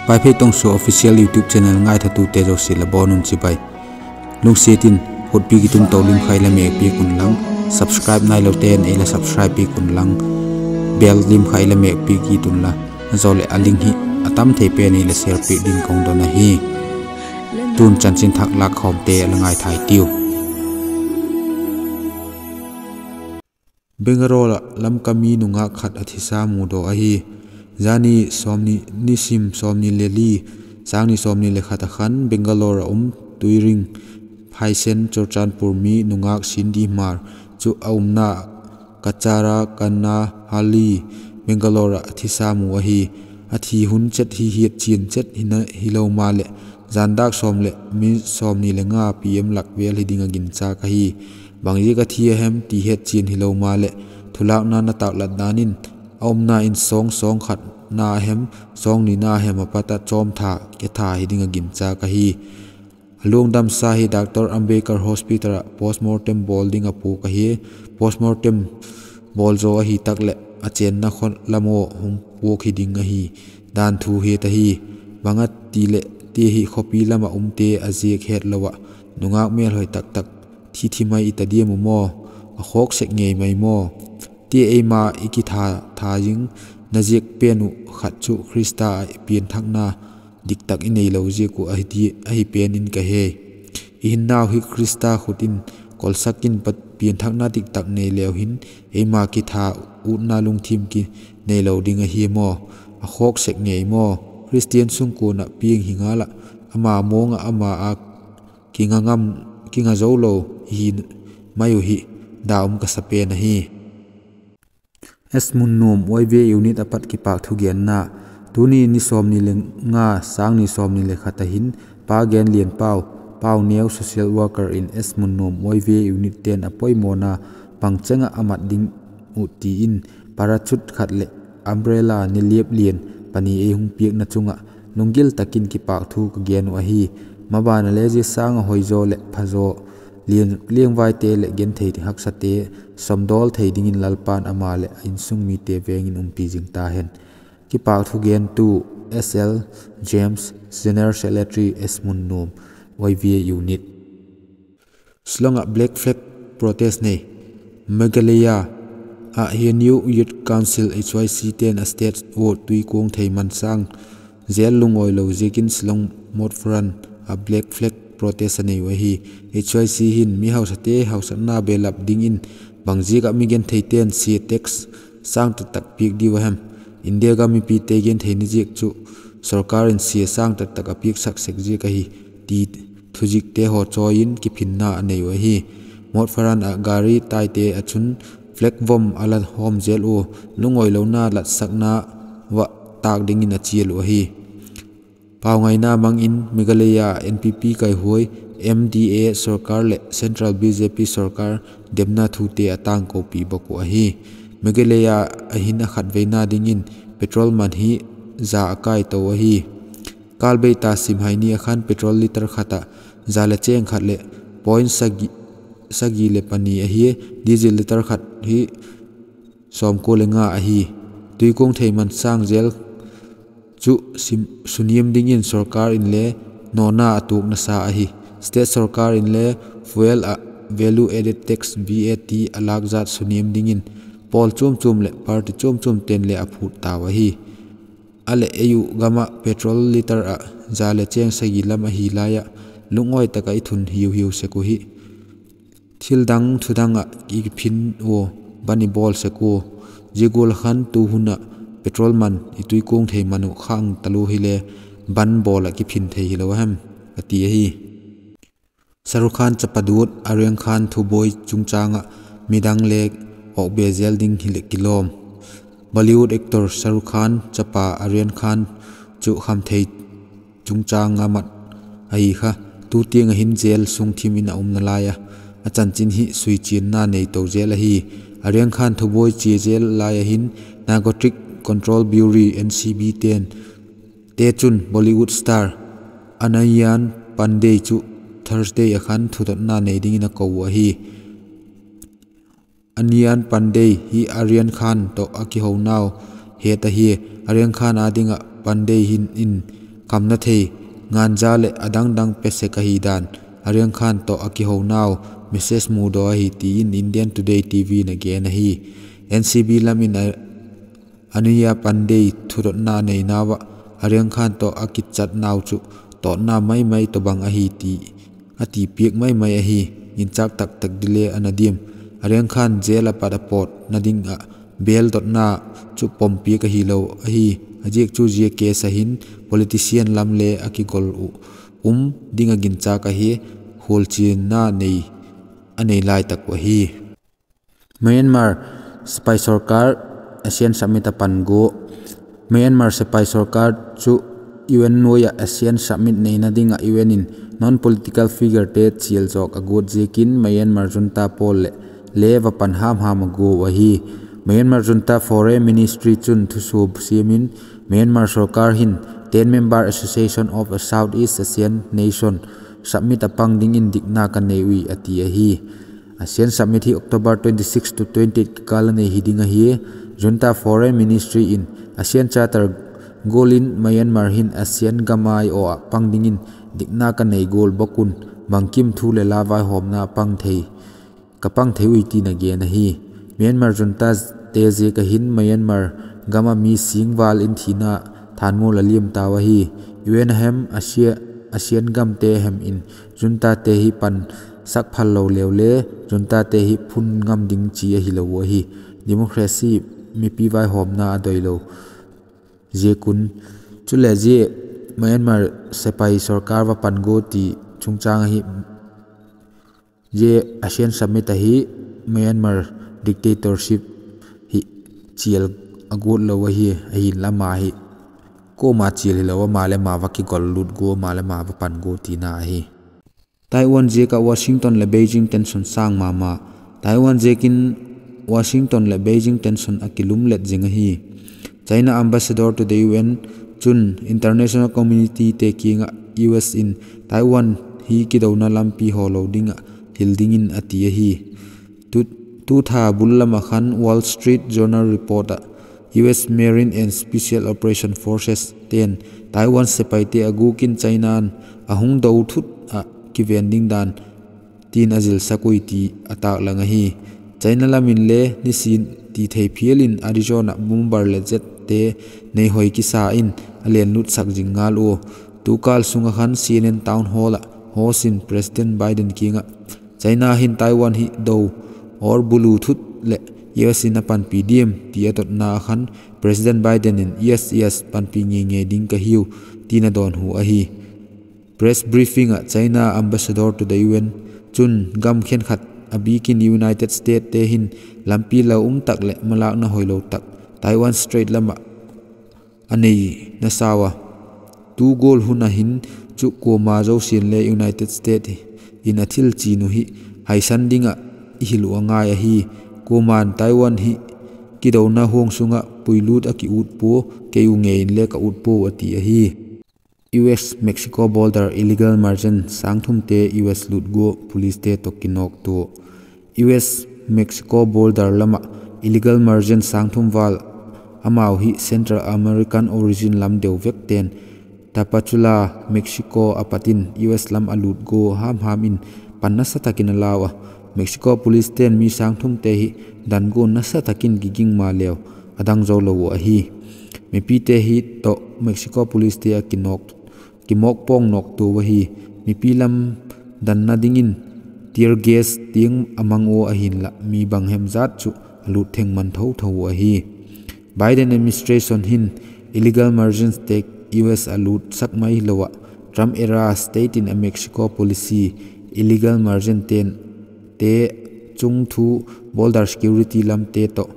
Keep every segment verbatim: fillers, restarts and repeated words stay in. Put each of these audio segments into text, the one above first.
Vaiphei Tongsuak Official YouTube channel ngaithatute zosia la bawn un chibai. Lungsiat in khutpi kitum to lim kha i la mêk piak unlang, subscribe nailote'n ei la subscribe piak unlang, bell lim kha i la mêk piak kit unla, a zaw leh a link hi a tam thei pen ei la share piak ding ka hung don ahi. Tun chanchin thak lâk khawmte la ngaithai tiu. Bangalore ah Lamka mi nungâk khat a thisa mudaw ahi. Zani sawmni, nisim sawmni le li, sâng ni sawmni le khat ah khan Bangalore ah um Tuiring, Phaisen, Churachandpur mi nungâk Sindi Hmar chu a umna Kachara Kannahalli, Bangalore ah a thisa mu ahi. A thi hun chet hi hiat chian chet hina hilo maleh, zan dâk sawm leh minute sawmni le nga P M lak vêl hi ding a ginchâk ahi. Bangziak a thi a hem ti het chian hilo maleh, thulâkna'n a tâklat dan in, a umna in sawng, sawng khatna a hem, sawng nina a hem a pat ah chawmtha, ketha hi ding a ginchâk ahi. A luang damsa hi Doctor Ambedkar Hospital ah post mortem bawl ding a puak ahi. Post mortem bawl zaw ahi tak leh a chênna khaw lam ah hung puak hi ding ahi dan thu het ahi. Bang a ti leh ti hi khawpi lam ah umte a ziak het lo ah, nungâk mêlhoi tak tak thi thi mai i ta diam u maw? A khawk sek ngei mai maw? Ti eima i kitha tha zingna ziak pen uh khat chu Khrista ah i pianthakna diktak i neilo ziak uh ahi ti, ahi pen in ka he. I hinnau hi Khrista khut in kolsak in pa-, pianthakna diktak nei leu hin, eima kitha utna lungthim ki neilo ding ahi maw? A khawk sek ngei maw? Khristian sungkuan ah piang hi ngal ah, ama mawng ah ama a kinga ngam, kinga zo lo i hi mai uh hi, da um ka sa pen ahi. S Munnuam Y V A unit a pat kipâk thugenna. Tuni ni sawmni le nga, sâng ni sawmni le khat ah hin, Pa Genlianpau, Pau Neu social worker in S Munnuam Y V A unit te'n a poimawna pangcheng ah a mat ding uh ti in, parachute khat leh umbrella niliap lian pani ei hung piakna chung ah lunggil tak in kipâk thu ka gen uh ahi. Maban a le zia sâng a hoi zaw leh pha zaw, lian, liangvaite leh genthei haksate sawmdawl thei dingin Lalpa'n ama leh a insung mite veng in umpi zing ta hen. Kipâk thugentu S L James, General Secretary S Munnuam Y V A unit. Shillong ah Black Flag protest nei. Meghalaya ah Hindu Youth Council, H Y C te'n a state ua tuikuang thei man sâng zel lungawilo ziakin Shillong Motphran ah Black Flag protest a nei uh ahi. H Y C hin mi hausate hausakna belap dingin bangziak ah mi gentheite'n sia tax sâng tak tak piak diu a hem? India gam mipite gentheina ziak chu sorkar in sia sâng tak tak a piaksak sek ziak ahi, ti thuzikte haw chawi in kiphinna a nei uh ahi. Motphran ah gari taite ah chun flag vom a la hawm zel ua, lungawilona latsakna va tâk dingin a chial uh ahi. Paungaina mang in Meghalaya N P P kaihuai M D A sorkar leh Central B J P sorkar demna thute a tângkopi bawk uh ahi. Meghalaya ah hin a khatveina dingin petrol man hi za a kaito ahi. Kâlbei ta Simhai ni ah khan petrol litre khat ah za le chêng khat leh point sagi, sagi le pani ahi. Diesel litre khat hi sawmkua le nga ahi. Tuikuang thei man sâng zel chu sim, suniam dingin sorkar inle nawna a tuak nasa ahi. State sorkar inle fuel ah value added tax, V A T a lâk zat suniam dingin pawl chuam chuam leh party chuam chuam te'n le a phût tau ahi. A leh ei uh gam ah petrol litre ah za le chêng sagi lam ahi lai ah, lungawi tak ah i thun hiu hiu sek uh hi. Thil dang thu dang ah i kiphin ua, ban i bawl sek ua. Zia gual khan tu hun ah petrol man, i tuikuang thei man uh khang talua hile, ban bawl ah kiphin thei hilo a hem, ka ti ahi. Shahrukh Khan chapa duat Aryan Khan thubuai chungchâng ah midang le awk be zel ding hileh kilawm. Bollywood actor Shahrukh Khan chapa Aryan Khan chu khamthei chungchâng a mat ahi kha, tu tiang ah hin jail sung thim in a um nalai a, a chanchin hi suichianna nei to zel ahi. Aryan Khan thubuai chia jail lai ah hin Narcotic Control Bureau, N C B te'n, te chun Bollywood star Ananya Panday chu Thursday ah khan thudotna nei dingin a ko uh ahi. Ananya Panday hi Aryan Khan tawh a kihonau het ahi. Aryan Khan â ding ah Panday hin in khamna thei, ganja leh a dang dang pe sek ahi dan, Ariang Khan tawh a kihonau message mudaw ahi ti in Indian Today T V in a gen ahi. N C B lam in a Ananya Pandey thudotna neinau ah, Ariang Khan tawh a kichatnau chu tawtna mai mai tawhbang ahi ti a ti piak mai mai ahi. Ginchâk tak tak ding le a na diam. Ariang Khan jail ah pat a pawtna ding ah bail dotna chu pom piak ahilo ahi. A ziak chu zia case ah hin politician lam le a kigol uh um ding ah ginchâk ahi, hualchianna a nei lai tak uh ahi. Myanmar sepai sorkar ASEAN summit a pan gua. Myanmar sepai sorkar chu U N nuai ah ASEAN summit neina ding ah U N in non political figurete chial zawk a guat ziakin Myanmar junta pawl leh le va pan ham ham a gua uh ahi. Myanmar junta foreign ministry chun thusuak siam in, Myanmar sorkar hin ten member Association of a Southeast Asian Nation summit a pang dingin dikna ka nei ui a ti ahi. ASEAN summit hi October twenty six to twenty eight kikâl a nei hi ding ahi. Junta foreign ministry in ASEAN charter gual in Myanmar hin ASEAN gam ai aw ah pang dingin dikna ka nei gual bawk un, bangkim thu leh la vaihawmna ka pang thei ui tin a gen ahi. Myanmar juntate ziak ah hin Myanmar gam ah mi sîng val in thina thanmual a liam tau ahi. U N a hem, ASEAN gamte hem in juntate hi pansak phal lo leu le, juntate hi phun ngam ding chi ahilo uh ahi. Democracy, mipi vaihawmna a doilo ziak un. Chuleh zia Myanmar sepai sorkar va pan gua ti chungchâng ahi, zia ASEAN summit ahi Myanmar dictatorship hi chial a guat lo ahi, ahinla ama hi kuama chial hilo, ama leh ama va kigol lut gua, ama leh ama va pan gua tina ahi. Taiwan ziak ah Washington leh Beijing tension sâng ma ma. Taiwan ziakin Washington leh Beijing tension a kilum let zing ahi. China ambassador to the U N chun international communityte kiang ah U S in Taiwan hi kidona lampi haw lo ding ah hil dingin a ti ahi. Tu tha bul lam ah khan Wall Street Journal report ah U S Marine and Special Operation Forces te'n Taiwan sepaite a gûk in China'n a hung do thut ah kiven ding dan tin a zilsak ui ti a tâklang ahi. China lam inle nisin ti thei phial in Arizona ah bomber leh jette neihoi kisa in a lenlutsak zing ngal ua. Tukâl sung ah khan C N N Town Hall ah host in President Biden kiang ah China hin Taiwan hi do or bulu thut leh U S in a panpi diam ti a dotna ah khan President Biden in, Yes, yes, panpi ngei ngei ding ka hiu, tin a dawnhu ahi. Press briefing ah China ambassador to the U N chun gam khenkhat a bîk in United Stateste hin lampi la um tak leh malâkna hoilo tak Taiwan Strait lam ah a nei nasa ua. Tu gual hun ah hin chu kuama zosia'n le United States in a thil chin uh hi haisan ding ah i hil uh a ngai ahi. Kuama'n Taiwan hi kidona huang sung ah puilut a ki ut pua, kei u ngei inle ka ut puau a ti ahi. U S Mexico border illegal migrant sângthumte U S lût gua, policete tawh kinawktua. U S Mexico border lam ah illegal migrant sângthum val, amau hi Central American origin lam deu vekte'n Tapachula, Mexico a pat in U S lam a lût gua ham ham in pan nasa tak in a lau a. Mexico policete'n mi sângthumte hi dan guan nasa tak in kiging maleu a dang zo lo uh ahi. Mipite hi tawh Mexico policete a kimawk pawng nawktua uh ahi. Mipi lam danna dingin tear gas tiang a mang ua, ahinla mi bang hem zat chu a lût theng man tho tho uh ahi. Biden administration hin illegal migrantte U S a lûtsak mai hilo ah, Trump era state in a Mexico policy, illegal migrant tente chung thu, border security lamte tawh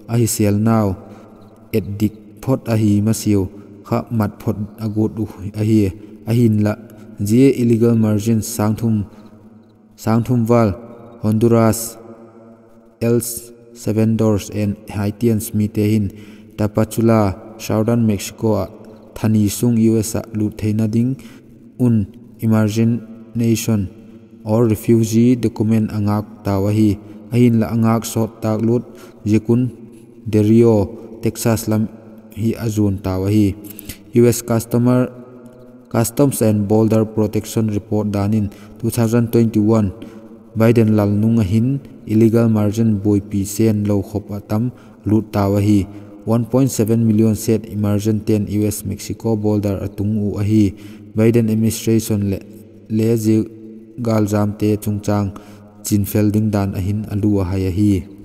a hisêlnau et dik phot ahi masiau kha mat phot a guat uh ahi. Ahinla, zia illegal migrant sângthum val, Honduras, El Salvador and Haitians mite hin Tapachula, Southern Mexico ah thani sung U S ah lût theina ding un immigration or refugee document a ngâk tau ahi. Ahinla, a ngâk sawt tâk lut ziak un Del Rio, Texas lam hi a zuan tau ahi. U S customer Customs and Border Protection report dan in, two thousand twenty-one Biden lalnung ah hin illegal migrant buaipi sen lo khop ah tam a lut tau ahi. One point seven million set migrant ten U S Mexico border a tung uh ahi. Biden administration leh le zia gâljamte chungchâng chinfel ding dan ah hin a lu a hai ahi.